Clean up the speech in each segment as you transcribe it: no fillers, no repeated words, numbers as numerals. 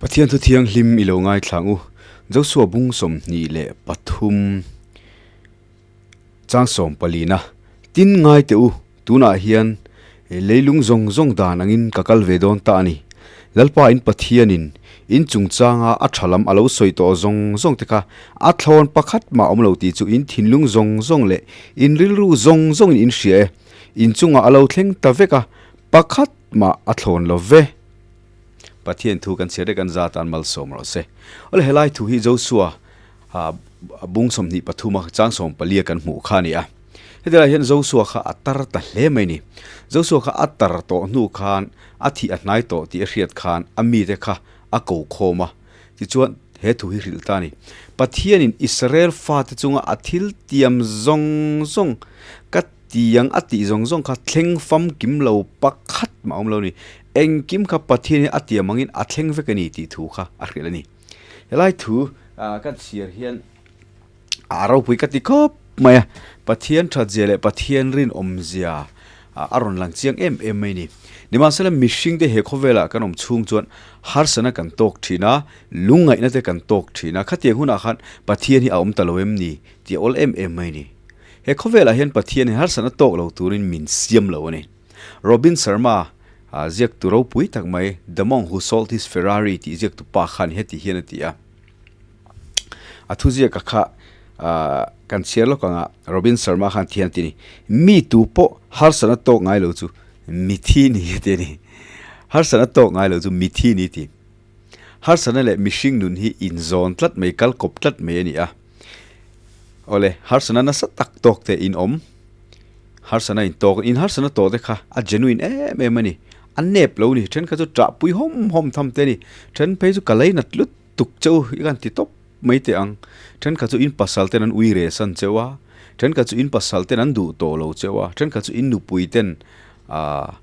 Pathian thu thianghlim i lo ngaithla ang u. Joshua bung 23 chang 14 Tin ngai teh u, tunah hian leilung zawng zawng dan angin ka kal ve dawn ta a ni. Lalpa in Pathianin in chungchanga a tha lam a lo sawi tawh zawng zawng te kha a thlawn pakhat mah awm lo tih chu in thinlung zawng zawng leh in rilru zawng zawngin in hria e. In chungah a lo thleng ta vek a, pakhat mah a thlawn lo ve. Pathian thu kan chhiar rek an zat an malsawm rawh se. Awle helai thu hi Joshua bung 23 a chang 14 a kan hmuh kha a ni a. Heti lai hian Joshua kha a tar ta hle mai ni. Joshua kha a tar tawh hnu khan a thih a hnai tawh tih a hriat khan a mite kha a ko khawm a. Tichuan he thu hi hrilh ta a ni. Pathianin Israel fate chunga a thil tiam zawng zawng ka Tiang a tih zawng zawng kha thleng famkim lo pakhat mah awm lo a ni. Engkim kha Pathian hi a tiam angin a thleng vek a ni tih thu kha a hrilh a ni. Helai thu kan chhiar hian a ropui ka ti khawp mai a, Pathian thatzia leh Pathian rinawmzia a rawn lang chiang em em mai a ni. Nimahsela mihringte he khawvelah kan awm chhung chuan harsana kan tawk thin a, lungngaihna te kan tawk thin a, khatiang hunah khan Pathian hi a awm ta lo em ni tih a awl em em mai a ni. He khawvelah hian Pathian hi harsatna tawk lo turin min siam lo a ni. Robin Sharma, ziaktu ropui tak mai, The Monk Who Sold His Ferrari tih ziaktu pa khan heti hian a ti a. A thuziaka kha kan chhiar lawk ang a, Robin Sharma khan ti hian a ti a ni, Mi tu pawh harsatna tawk ngai lo chu mithi ni a ti a ni. Harsatna tawk ngai lo chu mithi ni a ti. Harsatna leh mihring nun hi inzawn tlat mai, kal kawp tlat mai a ni a. Awle, harsana nasa tak tawk te in awm. Harsana in tawk, in harsana tawh te kha a genuine em em a ni. A nep lo ni, then kha chu ṭah pui hawm hawm tham te a ni. Then phei chu ka lei nat lut tuk cheu i kan ti tawp mai teh ang. Then kha chu in pasal ten an ui reh san cheu a, then kha chu in pasal ten an duh tawh lo cheu a, then kha chu in nupui ten ah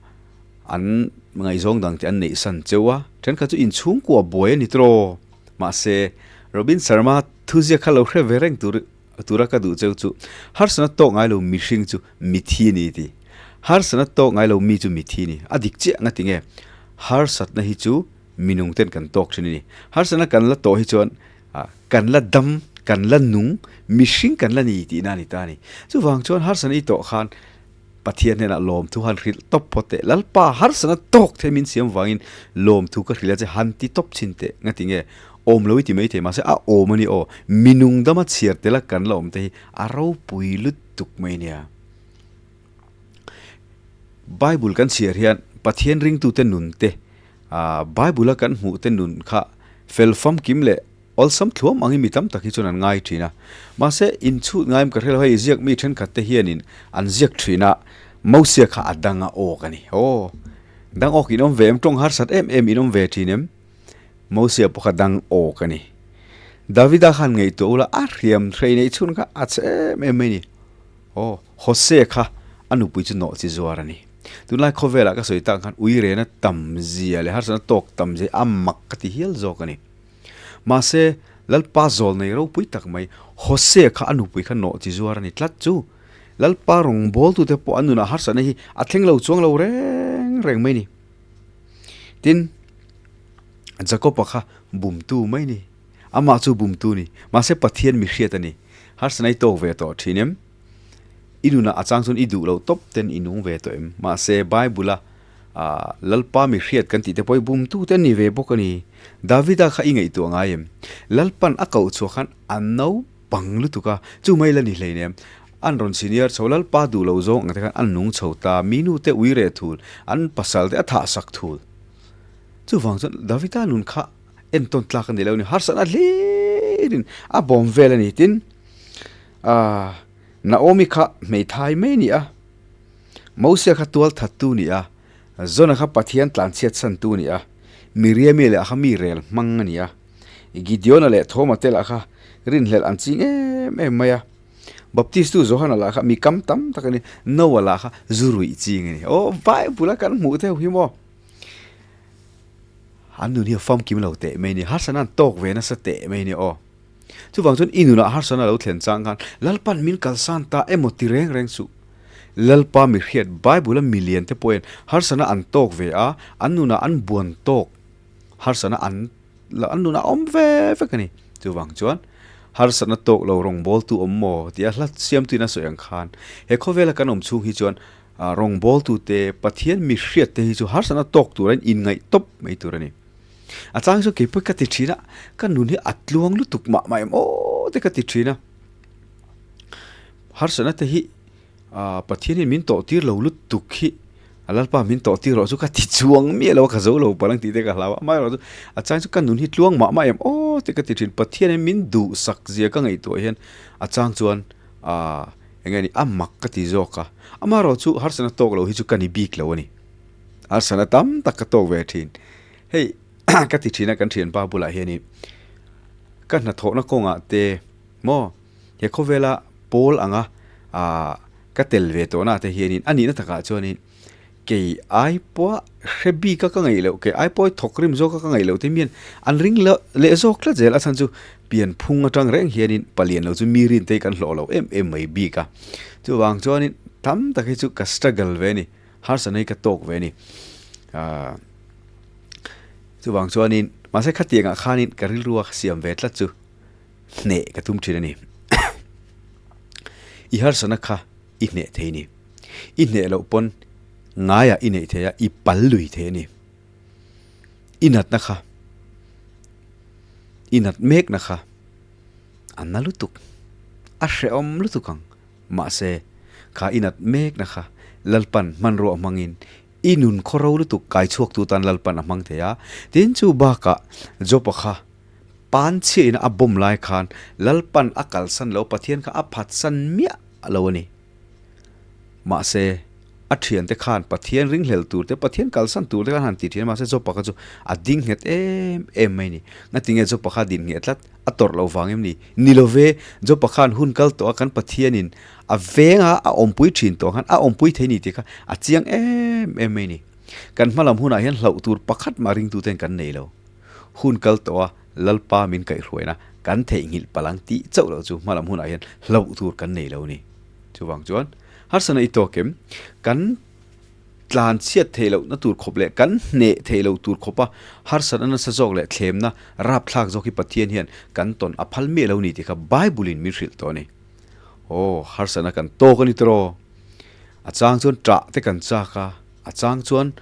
an ngaihzawng dang te an neih san cheu a, then kha chu in chhungkua buai a ni tawh. Mahse, Robin Sharma thuziak kha lo hre ve reng tur tura ka duh cheu chu harsana tawk ngai lo mihring chu mithi ni ti. Harsana tawk ngai lo mi chu mithi ni. A dik chiah nga ti nge? Harsatna hi chu minung ten kan tawk thin a ni. Harsatna kan la tawh hi chuan kan la dam, kan la nung, mihring kan la ni tihna a ni ta a ni. Chuvang chuan harsatna i tawh khan Pathian hnenah lawmthu han hrilh tawp phawt teh. Lalpa harsatna tawk thei min siam vangin lawmthu ka hrilh a che han ti tawp chhin teh. Ngati nge? Awm lo i ti mai thei mahse a awm a ni aw. Minung dama chhiar tel a kan la awm te hi a ropui lutuk mai nia. Bible kan chhiar hian Pathian ringtute nun te, Bible a kan hmuh te nun kha fel famkim leh Awlsam thluam angin mi tam tak hi chuan an ngai thin a. Mahse, inchhut ngaim ka hre lo, hei ziak mi thenkhat te hianin an ziak thin a, Mosia kha a dang a awk a ni. Aw, dang awk in awm ve em? Tawng harsat em em in awm ve thin em? Mosia pawh kha dang awk a ni. Davida khan ngaihtuah ula a hriam hrei neih chhun kha a che em em mai ni. Aw, Hosea kha a nupui chu nawh chi zuar a ni. Tunlai khawvelah ka sawi tak khan uirena tam zia leh harsatna tawk tam zia a mak ka ti hial zawk a ni. Mahse, Lalpa zawl nei ropui tak mai, Hosea kha a nupui kha nawh chi zuar a ni tlat chu. Lalpa rawngbawltute pawh an nunah harsatna hi a thleng lo chuang lo reng reng mai ni. Tin, Jakob-a kha bumtu mai ni. Amah chu bumtu ni. Mahse, Pathian mi hriat a ni. Harsatna i tawk ve tawh thin em? I nunah a chang chuan i duh loh tawp ten i nung ve tawh em? Mahse, Bible-a Ahh, Lalpa mi hriat kan tih te pawh hi bumtu te an ni ve bawk a ni. Davida kha i ngaihtuah ngai em? Lalpan a koh chhuah khan a naupang lutuk a, chu mai la ni hleinem. An rawn senior chho, Lalpa duh lo zawng ang te khan an nung chho ta, mi nu te ui reh thul, an pasal te a thah sak thul. Chuvang chuan Davida nun kha entawn tlak a ni lo a ni, harsatna hlirin a bawm vel a ni. Tin, ahh, Naomi kha hmeithai mai a ni a. Mosia kha tual thattu ni a, Jona kha Pathian tlanchhiat chhantu ni a, Miriami leh kha mi rel hmang a ni a, Gideona leh Thoma te lah kha rinhlelh an ching em em mai a, Baptistu Johana lah kha mi kam tam tak a ni, Noah lah kha zu ruih ching a ni. Aw, Bible a kan hmuh theuh hi maw? An nun hi a famkim lo teh mai a ni, harsatna an tawk ve nasa teh mai a ni aw. Chuvang chuan i nunah harsatna lo thlen chang khan Lalpa'n min kalsan ta emaw ti reng reng suh. Lalpa mi hriat Bible-a milian te pawhin harsatna an tawk ve a, an nunah an buan tawk harsatna an an nunah a awm ve vek a ni. Chuvang chuan harsatna tawk lo rawngbawltu awm maw tia hla siamtuin a sawi ang khan he khawvela kan awm chhung hi chuan rawngbawltute Pathian mi hriatte hi chu harsatna tawk tura in inngaih tawp mai tur a ni. A chang chu keipawh ka ti thin a, ka nun hi a tluang lutuk mah mah em aw te ka ti thin a. Harsatna te hi Pathian hian min tawh tir lo lutuk hi a Lalpa min tawh tir rawh chu ka ti chuang miah lo a, ka zo lo palh ang tih te ka hlau a. Amaherawhchu a chang chu ka nun hi tluang mah mah em aw te ka ti thin. Pathian hian min duhsak zia ka ngaihtuah hian a chang chuan eng nge ni a mak ka ti zawk a. Amaherawhchu harsatna tawk lo hi chu ka ni bik lo a ni. Harsatna tam tak ka tawk ve thin. Hei ka ti thin a kan thianpa bulah hianin ka hnathawhna kawngah te maw he khawvela pawl anga ah ka tel ve tawhna te hianin a nihna takah chuanin kei ai pawha hre bik a ka ngaih loh kei ai pawha thawk rim zawk a ka ngaih loh te mian an ring loh leh zawk tlat zel a chhan chu pianphung atang reng hianin palian lo chu mi rin te hi kan hlawh lo em em mai bik a chuvang chuanin tam tak hi chu ka struggle ve a ni. Harsatna hi ka tawk ve a ni. Ahh chuvang chuanin mahse khatiangah khanin ka rilrua ka siam ve tlat chu hneh ka tum thin a ni. I harsatna kha i hneh thei a ni. I hneh loh pawn ngaiah i neih thei a, i pal lui thei a ni. I natna kha, i nat mekna kha a na lutuk, a hrehawm lutuk ang. Mahse, kha i nat mekna kha Lalpan hmanrua hmangin i nun khaw ro lutuk kai chhuaktu tan Lalpan a hmang thei a. Tin, chu bakah Jopa kha pan chhiain a bawm lai khan Lalpan a kalsan lo, Pathian kha a phatsan miah lo a ni. Mahse, a thiante khan Pathian ringhlel tur te, Pathian kalsan tur te khan han ti thin a, mahse Jopa kha chu a ding nghet em em mai a ni. Ngatinge Jopa kha din nghet tlat? A tawrh loh vang em ni? Ni lo ve, Jopa khan hun kal tawh a kan Pathianin a veng a, a awmpui thin tawh khan a awmpui thei ni tih kha a chiang em em mai ni. Kan hmalam hunah hian hlauh tur pakhat mah ringtuten kan nei lo. Hun kal tawh a Lalpa min kaihhruaina kan theihnghilh palh ang tih chauh loh chu hmalam hunah hian hlauh tur kan nei lo ni. Chuvang chuan harsana i tawk em? Kan tlan chhiat theih lohna tur khawp leh kan hneh theih loh tur khawpa harsatna nasa zawk leh thlemna rapthlak zawk hi Pathian hian kan tawn a phal miah lo ni tih kha Bible-in min hrilh tawh a ni. Aw, harsatna kan tawk a ni tawh. A chang chuan ṭah te kan chak a, a chang chuan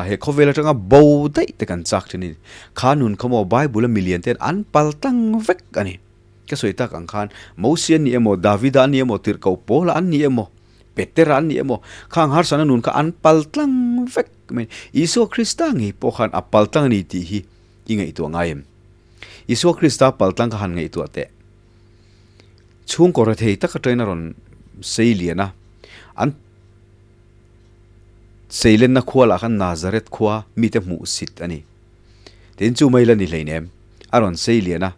he khawvel aṭanga bo daih te kan chak ṭhin a ni. Kha nun kha maw Bible-a milian ten an pal tlang vek a ni. Ka sawi tak ang khan Mosia an ni emaw, Davida an ni emaw, Tirhkoh Paula an ni emaw, Petera an ni emaw, khang harsana nun kha an pal tlang vek mai. Isua Krista ngei pawh khan a pal tlang a ni tih hi i ngaihtuah ngai em? Isua Krista pal tlang kha han ngaihtuah teh. Chhungkaw rethei tak atangin a rawn sei lian a, an seilenna khua lah khan Nazareth khua mite hmuhsit a ni. Tin chu mai la ni hleinem, a rawn sei lian a.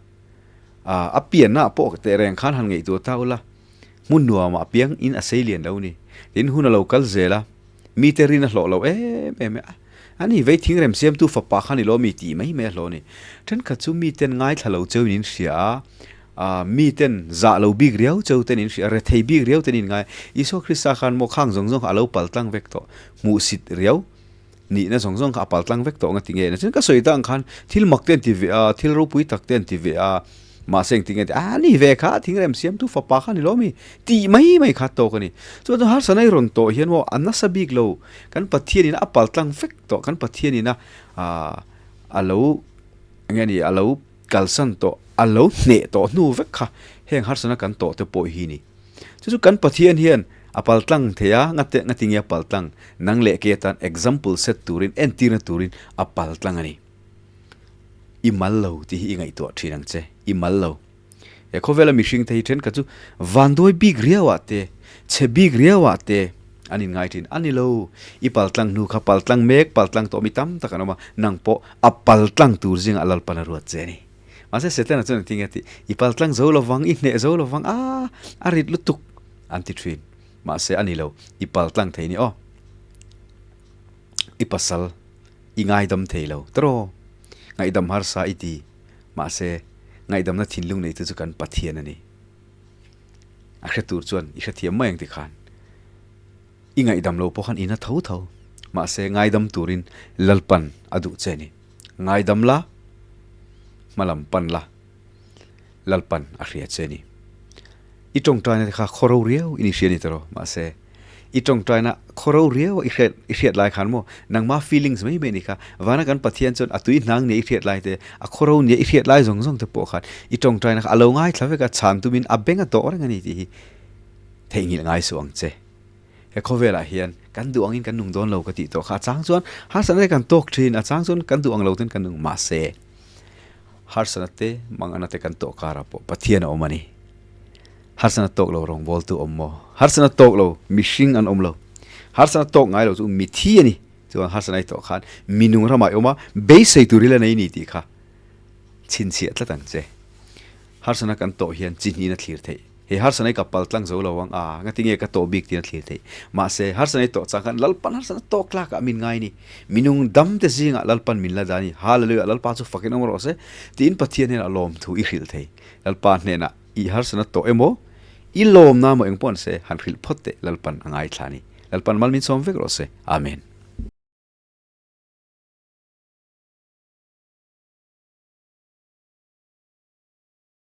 A pianna pawh teh reng khan han ngaihtuah ta ula, hmun nuamah piang in a sei lian lo ni. Tin hun a lo kal zel a, mite rin a hlawh lo em em a, a ni vei thingrem siamtu fapa kha ni lo mi tih mai mai a hlawh a ni. Thenkhat chu miten ngaithla lo cheu in in hria a, miten zah lo bik riau cheu ten in hria a, rethei bik riau ten in ngai a. Isua Krista khan maw khang zawng zawng kha a lo paltlang vek tawh, hmuhsit riau. Nihna zawng zawng kha a pal tlang vek tawh nga ti nge? Chuan ka sawi ta ang khan thil mak te an ti ve a, thil ropui tak te an ti ve a, mahse engtin nge a ni ve kha thingrem siamtu fapa kha ni lo mi tih mai mai kha tawk a ni. Chuan chuan harsana i rawn tawh hian maw a nasa bik lo, kan Pathianin a pal tlang vek tawh, kan Pathianin a a lo eng nge ni a lo kalsan tawh, a lo hneh tawh hnu vek kha heng harsana kan tawh te pawh hi ni. Chu chu kan Pathian hian a paltlang thei a, ngate ngati nge a paltlang? Nang leh kei atan example set turin, entirna turin a paltlang a ni. I mal lo tih hi i ngaihtuah thin ang che, i mal lo. He khawvela mihring te hi thenkhat chu vanduai bik riauah te, chhe bik riauah te an inngai thin. A ni lo, i paltlang hnu kha paltlang mek, paltlang tawh mi tam tak an awm a, nang pawh a paltlang tur zingah Lalpan a ruat che a ni. Mahse Setana chuan engtin nge a tih? I paltlang zo lovang, i hneh zo lovang, a a rit lutuk an ti thin. Mahse a ni lo, i paltlang thei ni aw. I pasal i ngaidam thei lo tawraw? Ngaihdam harsa i ti. Mahse ngaihdamna thinlung neitu chu kan Pathian a ni. A hre tur chuan i hrethiam mai ang ti khan. I ngaihdam lo pawh khan i na tho tho. Mahse ngaidam turin Lalpan a duh che a ni. Ngaidam la. Hmalam pan la, Lalpan a hria che ni. I tawngtaina te kha khawro riau in i hria ni tawh mahse i tawngtaina khawro riau i hriat i hriat lai khan maw nangma feelings mai mai ni kha vana kan Pathian chuan a tui hnang nia i hriat lai te a khawro nia i hriat lai zawng zawng te pawh khan i tawngtaina kha a lo ngaithla vek a chhan tumin a beng a tawh reng a ni tih hi theihnghilh ngai suh ang che. He khawvelah hian kan duh angin kan nung dawn lo ka tih tawh kha a chang chuan harsatna te kan tawk thin, a chang chuan kan duh ang lo ten kan nung mahse harsatna te mangana te kan tawh karah pawh Pathian a awm a ni. Harsatna tawk lo rawngbawltu awm maw? Harsatna tawk lo mihring an awm lo. Harsatna tawk ngai lo chu mithi a ni. Chuan harsatna i tawh khan minung ramah i awm a, beisei tur ila nei ni tih kha chhinchhiah tlat ang che. Harsatna kan tawh hian chi hnihin a thlir theih. Hei harsatna hi ka pal tlang zo lo ang a, ngati nge ka tawh bik tiin a thlir theih. Mahse, harsatna hi tawh chang khan Lalpan harsatna tawk tlakah min ngai ni. Minung dam te zingah Lalpan min la dah ni. Hallelujah, Lalpa chu fakin awm rawh se tiin Pathian hnenah lawmthu i hrilh thei. Lalpa hnenah i harsatna tawh emaw, i lawmna emaw engpawh an se han hrilh phawt teh Lalpan a ngaithla a ni. Lalpan mal min sawm vek rawh se. Amen.